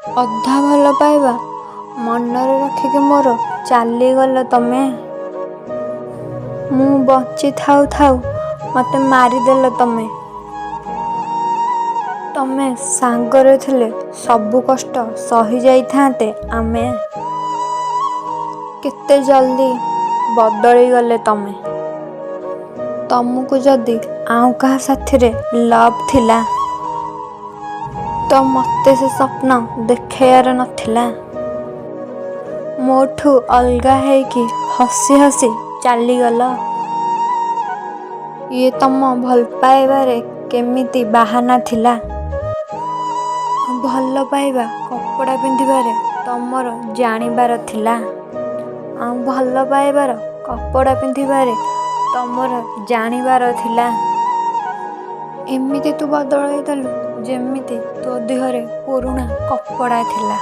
ଅଧା ଭଲ ପାଇବା ମନରେ ରଖିକି ମୋର ଚାଲିଗଲ ତମେ। ମୁଁ ବଞ୍ଚି ଥାଉ ଥାଉ ମୋତେ ମାରିଦେଲ ତମେ। ତମେ ସାଙ୍ଗରେ ଥିଲେ ସବୁ କଷ୍ଟ ସହି ଯାଇଥାନ୍ତେ ଆମେ। କେତେ ଜଲ୍ଦି ବଦଳିଗଲେ ତମେ। ତମକୁ ଯଦି ଆଉ କାହା ସାଥିରେ ଲଭ୍ ଥିଲା ତ ମୋତେ ସେ ସ୍ୱପ୍ନ ଦେଖେଇବାର ନଥିଲା। ମୋଠୁ ଅଲଗା ହେଇକି ହସି ହସି ଚାଲିଗଲ। ଇଏ ତମ ଭଲ ପାଇବାରେ କେମିତି ବାହାନା ଥିଲା? ଭଲ ପାଇବା କପଡ଼ା ପିନ୍ଧିବାରେ ତମର ଜାଣିବାର ଥିଲା। ଆଉ ଭଲ ପାଇବାର କପଡ଼ା ପିନ୍ଧିବାରେ ତମର ଜାଣିବାର ଥିଲା। ଏମିତି ତୁ ବଦଳାଇ ଦେଲୁ ଯେମିତି ତୋ ଦେହରେ ପୁରୁଣା କପଡ଼ା ଥିଲା।